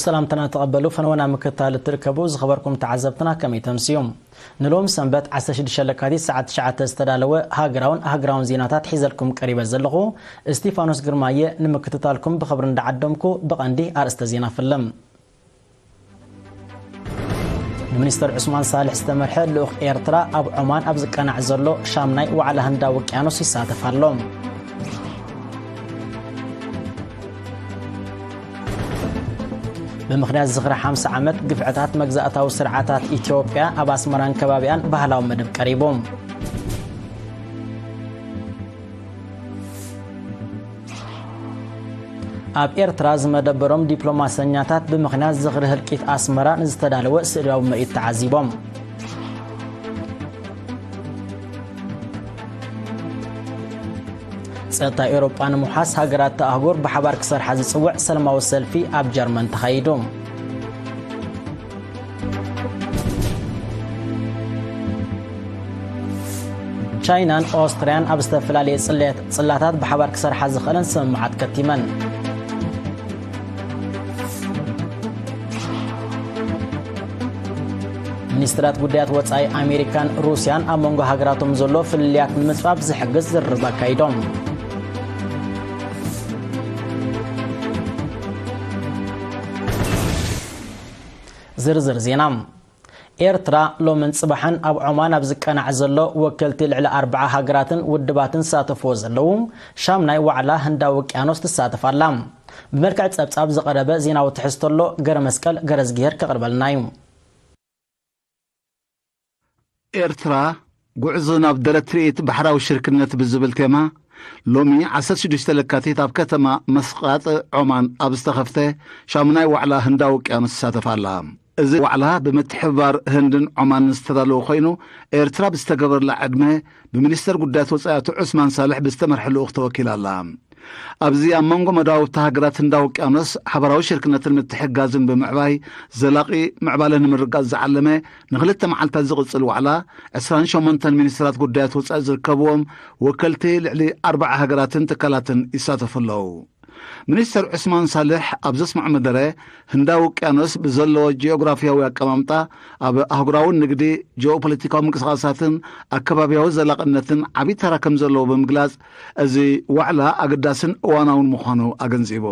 ሰላምታና ተቐበሉ። ፈነወና ምክታል እትርከቡ ዝኸበርኩም ተዓዘብትና ከመይ ተምስዩ? ንሎም ሰንበት ዓሰርተ ሽዱሽተ ለካቲት ሰዓት ትሽዓተ ዝተዳለወ ሃገራውን ሃገራውን ዜናታት ሒዘልኩም ቀሪበ ዘለኹ እስቲፋኖስ ግርማየ። ንምክትታልኩም ብኽብሪ እንዳዓደምኩ ብቐንዲ ኣርእስተ ዜና ፍልም። ብሚኒስተር ዑስማን ሳልሕ ዝተመርሐ ልኡኽ ኤርትራ ኣብ ዖማን ኣብ ዝቀናዕ ዘሎ ሻምናይ ዋዕላ ህንዳዊ ውቅያኖስ ይሳተፍ ኣሎ። ብምኽንያት ዝኽሪ ሓምሳ ዓመት ግፍዕታት መግዛእታዊ ስርዓታት ኢትዮጵያ ኣብ ኣስመራን ከባቢኣን ባህላዊ መደብ ቀሪቡ። ኣብ ኤርትራ ዝመደበሮም ዲፕሎማሰኛታት ብምኽንያት ዝኽሪ ህልቂት ኣስመራ ንዝተዳለወ ስእላዊ ምርኢት ተዓዚቦም። ጸጥታ ኤውሮጳ ንምውሓስ ሃገራት ኣህጉር ብሓባር ክሰርሓ ዝጽውዕ ሰላማዊ ሰልፊ ኣብ ጀርመን ተኻይዱ። ቻይናን ኦስትርያን ኣብ ዝተፈላለየ ጽሌት-፣ ጽላታት ብሓባር ክሰርሓ ዝኽእለን ስምምዓት ከቲመን። ሚኒስትራት ጉዳያት ወጻኢ ኣሜሪካን ሩስያን ኣብ መንጎ ሃገራቶም ዘሎ ፍልልያት ንምጽባብ ዝሕግዝ ዝርርብ ኣካይዶም። ዝርዝር ዜና። ኤርትራ ሎምን ጽባሕን ኣብ ዖማን ኣብ ዝቀናዕ ዘሎ ወከልቲ ልዕሊ ኣርብዓ ሃገራትን ውድባትን ዝሳተፍዎ ዘለዉ ሻምናይ ዋዕላ ህንዳዊ ውቅያኖስ ትሳተፍ ኣላ። ብመልክዕ ጸብጻብ ዝቐረበ ዜናዊ ትሕዝቶ ኣሎ፣ ገረ መስቀል ገረዝግሄር ከቕርበልና እዩ። ኤርትራ፣ ጉዕዞ ናብ ደረት ትርኢት ባሕራዊ ሽርክነት ብዝብል ቴማ፣ ሎሚ ዓሰርተ ሽዱሽተ ለካቲት ኣብ ከተማ መስቃጥ ዖማን ኣብ ዝተኸፍተ ሻምናይ ዋዕላ ህንዳዊ ውቅያኖስ ትሳተፍ ኣላ። እዚ ዋዕላ ብምትሕብባር ህንድን ዖማንን ዝተዳለወ ኮይኑ፣ ኤርትራ ብዝተገበረላ ዕድመ ብሚኒስተር ጉዳያት ወጻኢ ኣቶ ዑስማን ሳልሕ ብዝተመርሐ ልኡኽ ተወኪላ ኣላ። ኣብዚ ኣብ መንጎ መዳውብቲ ሃገራት ህንዳዊ ውቅያኖስ ሓበራዊ ሽርክነትን ምትሕግጋዝን ብምዕባይ ዘላቒ ምዕባለ ንምርጋጽ ዝዓለመ ንኽልተ መዓልታት ዝቕጽል ዋዕላ፣ ዕስራን ሸሞንተን ሚኒስትራት ጉዳያት ወጻኢ ዝርከብዎም ወከልቲ ልዕሊ ኣርብዓ ሃገራትን ትካላትን ይሳተፉ ኣለዉ። ሚኒስተር ዑስማን ሳልሕ ኣብ ዘስምዖ መደረ፣ ህንዳዊ ውቅያኖስ ብዘለዎ ጂኦግራፊያዊ ኣቀማምጣ ኣብ ኣህጉራዊ ንግዲ፣ ጂኦፖለቲካዊ ምንቅስቓሳትን ኣከባቢያዊ ዘላቕነትን ዓቢ ተራ ከም ዘለዎ ብምግላጽ፣ እዚ ዋዕላ ኣገዳስን እዋናውን ምዃኑ ኣገንዚቡ።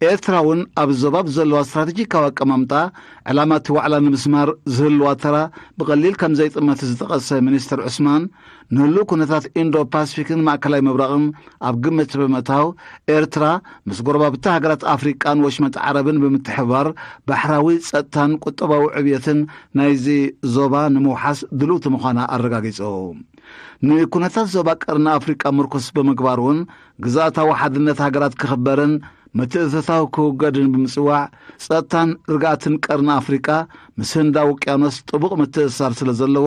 ኤርትራ እውን ኣብ ዞባ ብዘለዋ ስትራቴጂካዊ ኣቀማምጣ፣ ዕላማ እቲ ዋዕላ ንምስማር ዝህልዋ ተራ ብቐሊል ከም ዘይጥመት ዝጠቐሰ ሚኒስተር ዑስማን፣ ንህሉው ኩነታት ኢንዶ ፓሲፊክን ማእከላይ ምብራቕን ኣብ ግምት ብምእታው፣ ኤርትራ ምስ ጎረባብቲ ሃገራት ኣፍሪቃን ወሽመጥ ዓረብን ብምትሕብባር፣ ባሕራዊ ጸጥታን ቁጠባዊ ዕብየትን ናይዚ ዞባ ንምውሓስ ድልውቲ ምዃና ኣረጋጊጹ። ንኩነታት ዞባ ቀርኒ ኣፍሪቃ ምርኩስ ብምግባር እውን፣ ግዝኣታዊ ሓድነት ሃገራት ክኽበርን ምትእትታው ክውገድን ብምጽዋዕ፣ ጸጥታን ርግኣትን ቀርኒ ኣፍሪቃ ምስ ህንዳዊ ውቅያኖስ ጥቡቕ ምትእስሳር ስለ ዘለዎ፣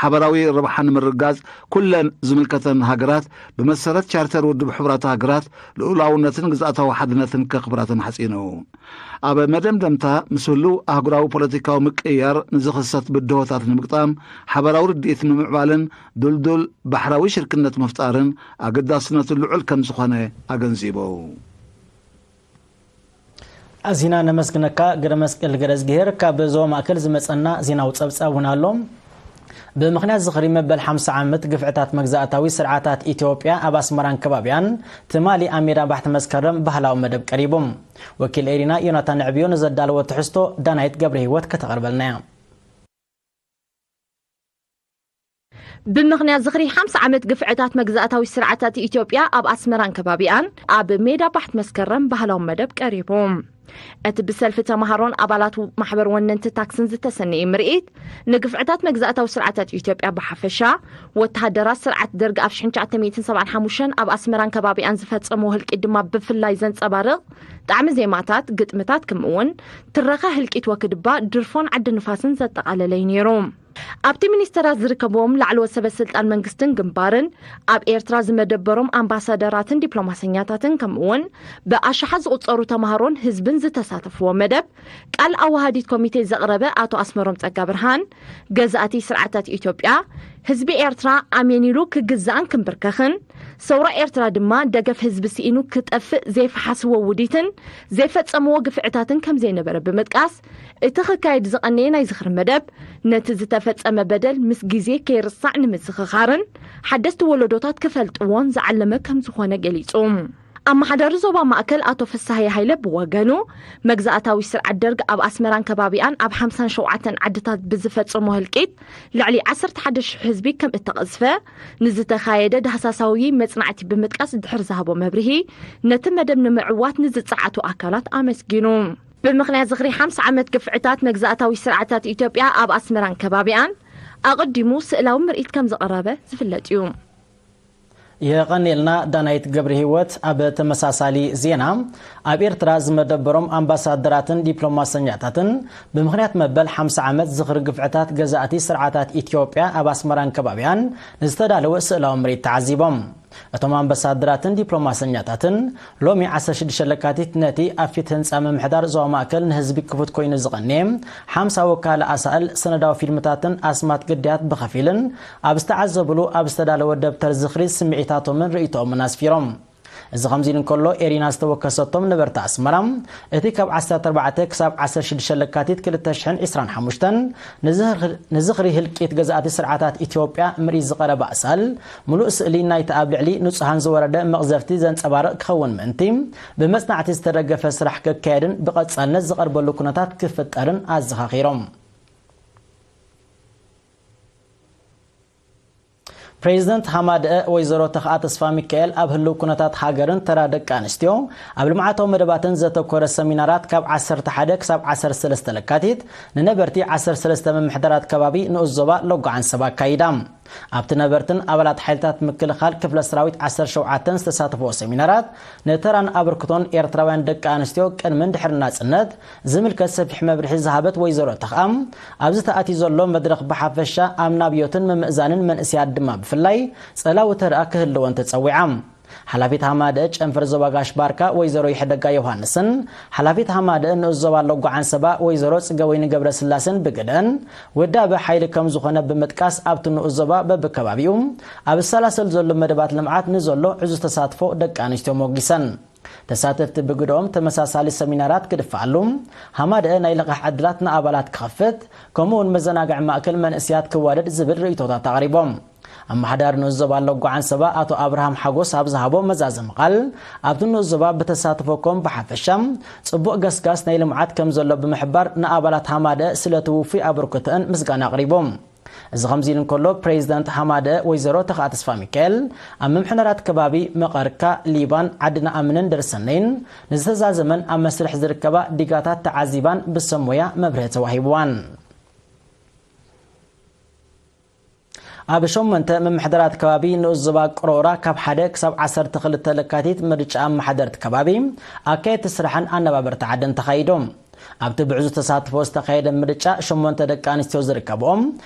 ሓበራዊ ረብሓ ንምርጋጽ ኩለን ዝምልከተን ሃገራት ብመሰረት ቻርተር ውድብ ሕቡራት ሃገራት ልኡላውነትን ግዝኣታዊ ሓድነትን ከኽብራ ተማሕጺኑ። ኣብ መደምደምታ፣ ምስ ህሉው ኣህጉራዊ ፖለቲካዊ ምቅይያር ንዝኽሰት ብድሆታት ንምግጣም፣ ሓበራዊ ርድኢት ንምምዕባልን ድልዱል ባሕራዊ ሽርክነት ምፍጣርን ኣገዳስነቱ ልዑል ከም ዝኾነ ኣገንዚቡ። ኣዚና ነመስግነካ ገረመስቀል ገረዝግሄር። ካብ ዞባ ማእከል ዝመጸና ዜናዊ ጸብጻብ እውን ኣሎ። ብምኽንያት ዝኽሪ መበል ሓምሳ ዓመት ግፍዕታት መግዛእታዊ ስርዓታት ኢትዮጵያ ኣብ ኣስመራን ከባቢያን፣ ትማሊ ኣብ ሜዳ ባሕቲ መስከረም ባህላዊ መደብ ቀሪቡ። ወኪል ኤሪና ዮናታን ንዕብዮ ንዘዳለዎ ትሕዝቶ ዳናይት ገብረ ህይወት ከተቕርበልና እያ። ብምኽንያት ዝኽሪ ሓምሳ ዓመት ግፍዕታት መግዛእታዊ ስርዓታት ኢትዮጵያ ኣብ ኣስመራን ከባቢኣን፣ ኣብ ሜዳ ባሕቲ መስከረም ባህላዊ መደብ ቀሪቡ። እቲ ብሰልፊ ተማሃሮን ኣባላት ማሕበር ወነንቲ ታክስን ዝተሰነየ ምርኢት፣ ንግፍዕታት መግዛእታዊ ስርዓታት ኢትዮጵያ ብሓፈሻ፣ ወተሃደራት ስርዓት ደርግ ኣብ ሽሕን ትሽዓተ ሚእትን ሰብዓን ሓሙሽተን ኣብ ኣስመራን ከባቢኣን ዝፈጸምዎ ህልቂት ድማ ብፍላይ ዘንጸባርቕ ጣዕሚ ዜማታት፣ ግጥምታት፣ ከምኡ'ውን ትረኻ ህልቂት ወክድባ፣ ድርፎን ዓዲ ንፋስን ዘጠቓለለ እዩ ነይሩ። ኣብቲ ሚኒስተራት ዝርከብዎም ላዕለዎት ሰበ ስልጣን መንግስትን ግንባርን፣ ኣብ ኤርትራ ዝመደበሮም ኣምባሳደራትን ዲፕሎማሰኛታትን፣ ከምኡ'ውን ብኣሽሓት ዝቑጸሩ ተማሃሮን ህዝብን ዝተሳተፍዎ መደብ፣ ቃል ኣወሃዲት ኮሚቴ ዘቕረበ ኣቶ ኣስመሮም ጸጋብርሃን፣ ገዛእቲ ስርዓታት ኢትዮጵያ ህዝቢ ኤርትራ ኣሜን ኢሉ ክግዛእን ክምብርከኽን፣ ሰውራ ኤርትራ ድማ ደገፍ ህዝቢ ስኢኑ ክጠፍእ ዘይፈሓስዎ ውዲትን ዘይፈጸምዎ ግፍዕታትን ከም ዘይነበረ ብምጥቃስ፣ እቲ ክካየድ ዝቐነየ ናይ ዝኽሪ መደብ፣ ነቲ ዝተፈጸመ በደል ምስ ግዜ ከይርሳዕ ንምዝኽኻርን ሓደስቲ ወለዶታት ክፈልጥዎን ዝዓለመ ከም ዝኾነ ገሊጹ። ኣመሓዳሪ ዞባ ማእከል ኣቶ ፍሳሃየ ሃይለ ብወገኑ፣ መግዛእታዊ ስርዓት ደርግ ኣብ ኣስመራን ከባቢኣን ኣብ ሓምሳን ሸውዓተን ዓድታት ብዝፈጸሞ ህልቂት ልዕሊ ዓሰርተ ሓደ ሽሕ ህዝቢ ከም እተቐዝፈ ንዝተኻየደ ዳህሳሳዊ መጽናዕቲ ብምጥቃስ ድሕሪ ዝሃቦ መብርሂ፣ ነቲ መደብ ንምዕዋት ንዝጸዓቱ ኣካላት ኣመስጊኑ። ብምኽንያት ዝኽሪ ሓምሳ ዓመት ግፍዕታት መግዛእታዊ ስርዓታት ኢትዮጵያ ኣብ ኣስመራን ከባቢኣን ኣቐዲሙ ስእላዊ ምርኢት ከም ዝቐረበ ዝፍለጥ እዩ። የቐኔልና ዳናይት ገብረ ህይወት። ኣብ ተመሳሳሊ ዜና፣ ኣብ ኤርትራ ዝመደበሮም ኣምባሳደራትን ዲፕሎማሰኛታትን ብምኽንያት መበል ሓምሳ ዓመት ዝኽሪ ግፍዕታት ገዛእቲ ስርዓታት ኢትዮጵያ ኣብ ኣስመራን ከባቢያን ንዝተዳለወ ስእላዊ ምርኢት ተዓዚቦም። እቶም ኣምባሳደራትን ዲፕሎማሰኛታትን ሎሚ ዓሰርተ ሽዱሽተ ለካቲት ነቲ ኣብ ፊት ህንጻ ምምሕዳር ዞባ ማእከል ንህዝቢ ክፉት ኮይኑ ዝቐነየ ሓምሳ ወካለ ኣሳእል ሰነዳዊ ፊልምታትን ኣስማት ግዳያት ብኸፊልን ኣብ ዝተዓዘብሉ ኣብ ዝተዳለወ ደብተር ዝኽሪ ስምዒታቶምን ርእይቶኦምን ኣስፊሮም። እዚ ከምዚ ኢሉ እንከሎ፣ ኤሪና ዝተወከሰቶም ነበርቲ ኣስመራ፣ እቲ ካብ ዓሰርተ ኣርባዕተ ክሳብ ዓሰርተ ሽዱሽተ ለካቲት ክልተ ሽሕን ዕስራን ሓሙሽተን ንዝኽሪ ህልቂት ገዛእቲ ስርዓታት ኢትዮጵያ ምርኢት ዝቐረበ ኣሳእል፣ ምሉእ ስእሊ ናይቲ ኣብ ልዕሊ ንጹሃን ዝወረደ መቕዘፍቲ ዘንጸባርቕ ክኸውን ምእንቲ፣ ብመጽናዕቲ ዝተደገፈ ስራሕ ክካየድን ብቐጻልነት ዝቐርበሉ ኩነታት ክፍጠርን ኣዘኻኺሮም። ፕሬዚደንት ሃማደአ ወይዘሮ ተኽኣ ተስፋ ሚካኤል ኣብ ህልው ኩነታት ሃገርን ተራ ደቂ ኣንስትዮ ኣብ ልምዓታዊ መደባትን ዘተኮረ ሰሚናራት ካብ ዓሰርተ ሓደ ክሳብ ዓሰርተ ሰለስተ ለካቲት ንነበርቲ ዓሰርተ ሰለስተ ምምሕዳራት ከባቢ ንኡስ ዞባ ሎጎ ዓንሰባ ኣካይዳ። ኣብቲ ነበርትን ኣባላት ሓይልታት ምክልኻል ክፍለ ሰራዊት ዓሰርተ ሸውዓተን ዝተሳተፍዎ ሰሚናራት ንተራን ኣበርክቶን ኤርትራውያን ደቂ ኣንስትዮ ቅድምን ድሕሪ ናጽነት ዝምልከት ሰፊሕ መብርሒ ዝሃበት ወይዘሮ ተኽኣ፣ ኣብዚ ተኣትዩ ዘሎ መድረኽ ብሓፈሻ ኣብ ናብዮትን ምምእዛንን መንእሰያት ድማ ብፍላይ ጸላዊ ተርኣ ክህልወን ተጸዊዓ። ሓላፊት ሃማደእ ጨንፈር ዞባ ጋሽ ባርካ ወይዘሮ ይሕደጋ ዮሃንስን ሓላፊት ሃማደእ ንኡስ ዞባ ሎጎ ዓንሰባ ወይዘሮ ጽገወይኒ ገብረስላሴን ብግደን ውዳበ ሓይሊ ከም ዝኾነ ብምጥቃስ፣ ኣብቲ ንኡስ ዞባ በብከባቢኡ ኣብ ዝሰላሰል ዘሎ መደባት ልምዓት ንዘሎ ዕዙዝ ተሳትፎ ደቂ ኣንስትዮ ሞጊሰን። ተሳተፍቲ ብግደኦም ተመሳሳሊ ሰሚናራት ክድፋኣሉ፣ ሃማደአ ናይ ልቓሕ ዕድላት ንኣባላት ክኸፍት፣ ከምኡ እውን መዘናግዒ ማእከል መንእስያት ክዋደድ ዝብል ርእይቶታት ኣቕሪቦም። ኣመሓዳሪ ንኡስ ዞባ ሎጎ ዓንሰባ ኣቶ ኣብርሃም ሓጎስ ኣብ ዝሃቦ መዛዘሚ ቃል፣ ኣብቲ ንኡስ ዞባ ብተሳትፎ ኮም ብሓፈሻ ጽቡቕ ገስጋስ ናይ ልምዓት ከም ዘሎ ብምሕባር፣ ንኣባላት ሃማደአ ስለቲ ውፉይ ኣበርክቶአን ምስጋና ኣቕሪቦም። እዚ ከምዚ ኢሉ እንከሎ፣ ፕሬዚዳንት ሃማደአ ወይዘሮ ተኽኣ ተስፋ ሚካኤል ኣብ ምምሕዳራት ከባቢ መቐርካ፣ ሊባን፣ ዓዲ ነኣምንን ደርሰነይን ንዝተዛዘመን ኣብ መስርሕ ዝርከባ ዲጋታት ተዓዚባን ብሰብ ሞያ መብርሂ ተዋሂብዋን። ኣብ ሸሞንተ ምምሕዳራት ከባቢ ንኡስ ዞባ ቅሮራ ካብ ሓደ ክሳብ ዓሰርተ ክልተ ለካቲት ምርጫ ኣመሓደርቲ ከባቢ፣ ኣካየድቲ ስራሕን ኣነባበርቲ ዓድን ተኻይዶም። ኣብቲ ብዕዙዝ ተሳትፎ ዝተኻየደ ምርጫ ሸሞንተ ደቂ ኣንስትዮ ዝርከብኦም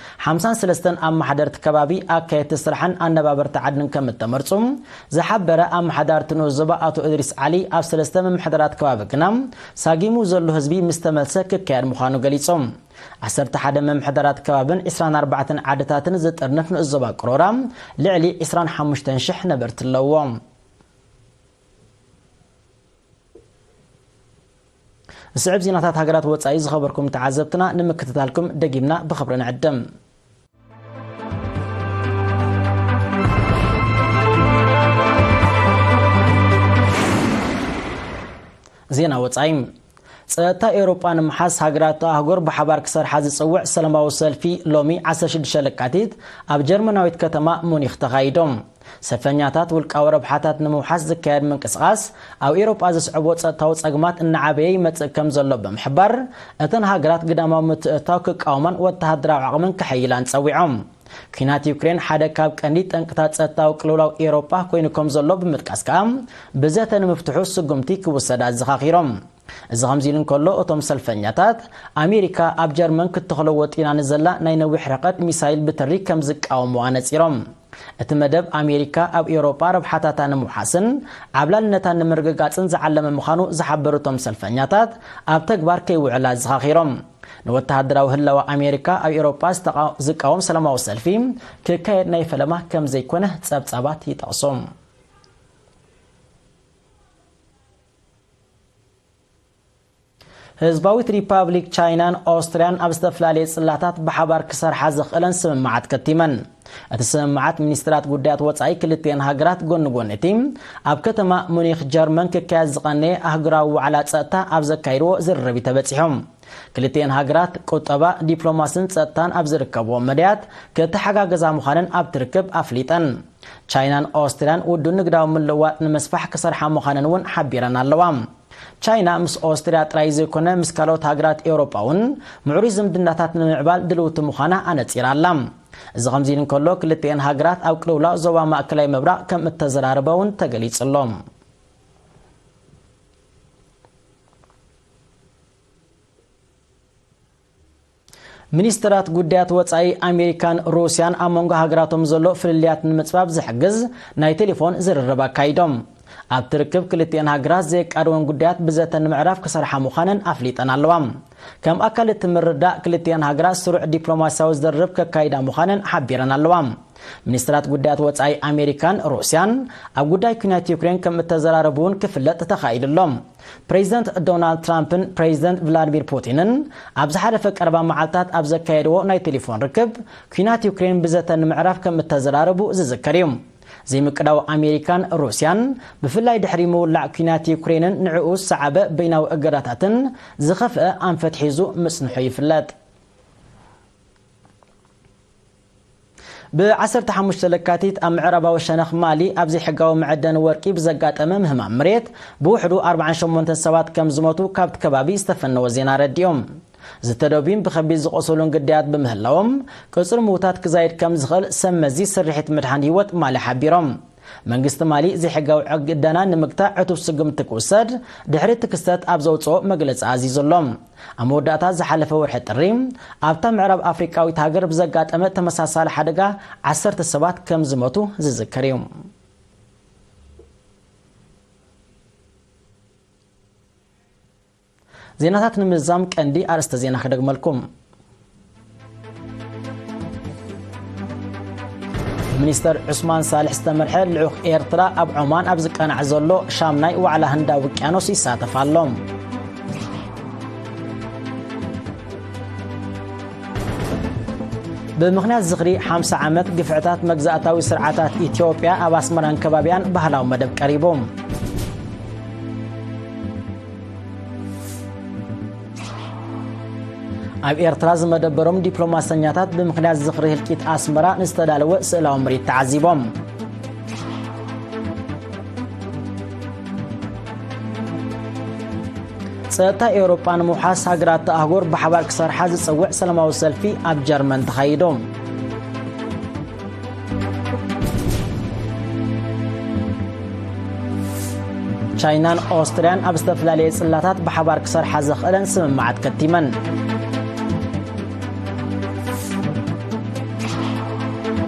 ሓምሳን ሰለስተን ኣመሓደርቲ ከባቢ ኣካየድቲ ስራሕን ኣነባበርቲ ዓድን ከም እተመርጹ ዝሓበረ ኣመሓዳርቲ ንኡስ ዞባ ኣቶ እድሪስ ዓሊ፣ ኣብ ሰለስተ ምምሕዳራት ከባቢ ግና ሳጊሙ ዘሎ ህዝቢ ምስ ተመልሰ ክካየድ ምዃኑ ገሊጾም። ዓሰርተ ሓደ ምምሕዳራት ከባብን ዕስራን ኣርባዕተን ዓድታትን ዝጥርንፍ ንኡስ ዞባ ቅሮራ ልዕሊ ዕስራን ሓሙሽተን ሽሕ ነበርቲ ኣለዎ። ዝስዕብ ዜናታት ሃገራት ወጻኢ ዝኸበርኩም ተዓዘብትና ንምክትታልኩም ደጊምና ብኽብሪ ንዕድም። ዜና ወጻኢ። ጸጥታ ኤውሮጳ ንምሓዝ ሃገራት ኣህጉር ብሓባር ክሰርሓ ዝጽውዕ ሰላማዊ ሰልፊ ሎሚ ዓሰርተ ሽዱሽተ ለካቲት ኣብ ጀርመናዊት ከተማ ሙኒኽ ተኻይዶም። ሰልፈኛታት ውልቃዊ ረብሓታት ንምውሓስ ዝካየድ ምንቅስቓስ ኣብ ኤውሮጳ ዘስዕቦ ጸጥታዊ ጸግማት እናዓበየ ይመጽእ ከም ዘሎ ብምሕባር፣ እተን ሃገራት ግዳማዊ ምትእትታው ክቃወማን ወተሃደራዊ ዓቕመን ከሐይላን ጸዊዖም። ኲናት ዩክሬን ሓደ ካብ ቀንዲ ጠንቅታት ጸጥታዊ ቅልውላው ኤውሮጳ ኮይኑ ከም ዘሎ ብምጥቃስ ከኣ፣ ብዘተ ንምፍትሑ ስጉምቲ ክውሰድ ኣዘኻኺሮም። እዚ ከምዚ ኢሉ እንከሎ፣ እቶም ሰልፈኛታት፣ ኣሜሪካ ኣብ ጀርመን ክትተኽሎ ወጢና ንዘላ ናይ ነዊሕ ርሕቀት ሚሳይል ብትሪ ከም ዝቃወምዋ ነጺሮም። እቲ መደብ ኣሜሪካ ኣብ ኤውሮጳ ረብሓታታ ንምውሓስን ዓብላልነታ ንምርግጋጽን ዝዓለመ ምዃኑ ዝሓበሩ እቶም ሰልፈኛታት፣ ኣብ ተግባር ከይውዕል ኣዘኻኺሮም። ንወተሃደራዊ ህላወ ኣሜሪካ ኣብ ኤውሮጳ ዝተቃ-፣ ዝቃወም ሰላማዊ ሰልፊ ክካየድ ናይ ፈለማ ከም ዘይኮነ ጸብጻባት ይጠቕሱ። ህዝባዊት ሪፓብሊክ ቻይናን ኦስትርያን ኣብ ዝተፈላለየ ጽላታት ብሓባር ክሰርሓ ዝኽእለን ስምምዓት ከቲመን። እቲ ስምምዓት ሚኒስትራት ጉዳያት ወጻኢ ክልቲኤን ሃገራት ጎኒ ጎኒ እቲ ኣብ ከተማ ሙኒኽ ጀርመን ክካየድ ዝቐነየ ኣህጉራዊ ዋዕላ ጸጥታ ኣብ ዘካይድዎ ዝርርብ እዩ ተበጺሖም። ክልቲኤን ሃገራት ቁጠባ፣ ዲፕሎማስን ጸጥታን ኣብ ዝርከብዎም መዳያት ክተሓጋገዛ ምዃነን ኣብቲ ርክብ ኣፍሊጠን። ቻይናን ኦስትርያን ውዱን ንግዳዊ ምልውዋጥ ንምስፋሕ ክሰርሓ ምዃነን እውን ሓቢረን ኣለዋ። ቻይና ምስ ኦስትርያ ጥራይ ዘይኮነ ምስ ካልኦት ሃገራት ኤውሮጳ እውን ምዕሩይ ዝምድናታት ንምምዕባል ድልውቲ ምዃና ኣነጺራ ኣላ። እዚ ከምዚ ኢሉ እንከሎ ክልቲኤን ሃገራት ኣብ ቅልውላው ዞባ ማእከላይ ምብራቕ ከም እተዘራረበ እውን ተገሊጹ ኣሎ። ሚኒስትራት ጉዳያት ወጻኢ ኣሜሪካን ሩስያን ኣብ መንጎ ሃገራቶም ዘሎ ፍልልያት ንምጽባብ ዝሕግዝ ናይ ቴሌፎን ዝርርብ ኣካይዶም። ኣብቲ ርክብ ክልቲኤን ሃገራት ዘየቃድወን ጉዳያት ብዘተ ንምዕራፍ ክሰርሓ ምዃነን ኣፍሊጠን ኣለዋ። ከም ኣካል እቲ ምርዳእ ክልቲኤን ሃገራት ስሩዕ ዲፕሎማስያዊ ዝርርብ ከካይዳ ምዃነን ሓቢረን ኣለዋ። ሚኒስትራት ጉዳያት ወጻኢ ኣሜሪካን ሩስያን ኣብ ጉዳይ ኩናት ዩክሬን ከም እተዘራረቡ እውን ክፍለጥ ተኻኢሉ ኣሎ። ፕሬዚደንት ዶናልድ ትራምፕን ፕሬዚደንት ቭላዲሚር ፑቲንን ኣብ ዝሓለፈ ቀረባ መዓልታት ኣብ ዘካየድዎ ናይ ቴሌፎን ርክብ ኩናት ዩክሬን ብዘተ ንምዕራፍ ከም እተዘራረቡ ዝዝከር እዩ። ዘይምቅዳው ኣሜሪካን ሩስያን ብፍላይ ድሕሪ ምውላዕ ኩናት ዩክሬንን ንዕኡ ዝሰዓበ በይናዊ እገዳታትን ዝኸፍአ ኣንፈት ሒዙ ምጽንሑ ይፍለጥ። ብ ዓሰርተ ሓሙሽተ ለካቲት ኣብ ምዕራባዊ ሸነኽ ማሊ ኣብ ዘይሕጋዊ መዐደኒ ወርቂ ብዘጋጠመ ምህማም መሬት ብውሕዱ ኣርባዓን ሸሞንተን ሰባት ከም ዝሞቱ ካብቲ ከባቢ ዝተፈነወ ዜና ኣረዲኦም። ዝተደብዩን ብኸቢድ ዝቖሰሉን ግዳያት ብምህላዎም፣ ቅጽሪ ምውታት ክዛይድ ከም ዝኽእል ሰብ መዚ ስርሒት ምድሓን ህይወት ማሊ ሓቢሮም። መንግስቲ ማሊ ዘይሕጋዊ ዕግዳና ንምግታእ ዕቱብ ስጉምቲ ክውሰድ ድሕሪ እቲ ክስተት ኣብ ዘውጽኦ መግለጺ ኣዚዙ ኣሎ። ኣብ መወዳእታ ዝሓለፈ ወርሒ ጥሪ ኣብታ ምዕራብ ኣፍሪቃዊት ሃገር ብዘጋጠመ ተመሳሳሊ ሓደጋ ዓሰርተ ሰባት ከም ዝሞቱ ዝዝከር እዩ። ዜናታት ንምዝዛም ቀንዲ ኣርእስተ ዜና ክደግመልኩም። ሚኒስተር ዑስማን ሳልሕ ዝተመርሐ ልዑኽ ኤርትራ ኣብ ዖማን ኣብ ዝቀናዕ ዘሎ ሻምናይ ዋዕላ ህንዳዊ ውቅያኖስ ይሳተፍ ኣሎ። ብምኽንያት ዝኽሪ ሓምሳ ዓመት ግፍዕታት መግዛእታዊ ስርዓታት ኢትዮጵያ ኣብ ኣስመራን ከባቢኣን ባህላዊ መደብ ቀሪቡ። ኣብ ኤርትራ ዝመደበሮም ዲፕሎማሰኛታት ብምኽንያት ዝኽሪ ህልቂት ኣስመራ ንዝተዳለወ ስእላዊ ምርኢት ተዓዚቦም። ጸጥታ ኤውሮጳ ንምውሓስ ሃገራት ኣህጉር ብሓባር ክሰርሓ ዝጸውዕ ሰላማዊ ሰልፊ ኣብ ጀርመን ተኻይዱ። ቻይናን ኦስትርያን ኣብ ዝተፈላለየ ጽላታት ብሓባር ክሰርሓ ዘኽእለን ስምምዓት ከቲመን።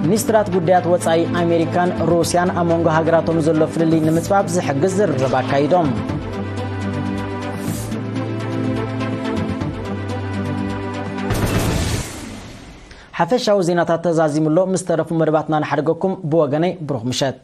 ሚኒስትራት ጉዳያት ወጻኢ ኣሜሪካን ሩስያን ኣብ መንጎ ሃገራቶም ዘሎ ፍልልይ ንምጽባብ ዝሕግዝ ዝርርብ ኣካይዶም። ሓፈሻዊ ዜናታት ተዛዚሙ ኣሎ። ምስ ተረፉ መደባትና ንሓድገኩም። ብወገነይ ብሩኽ ምሸት።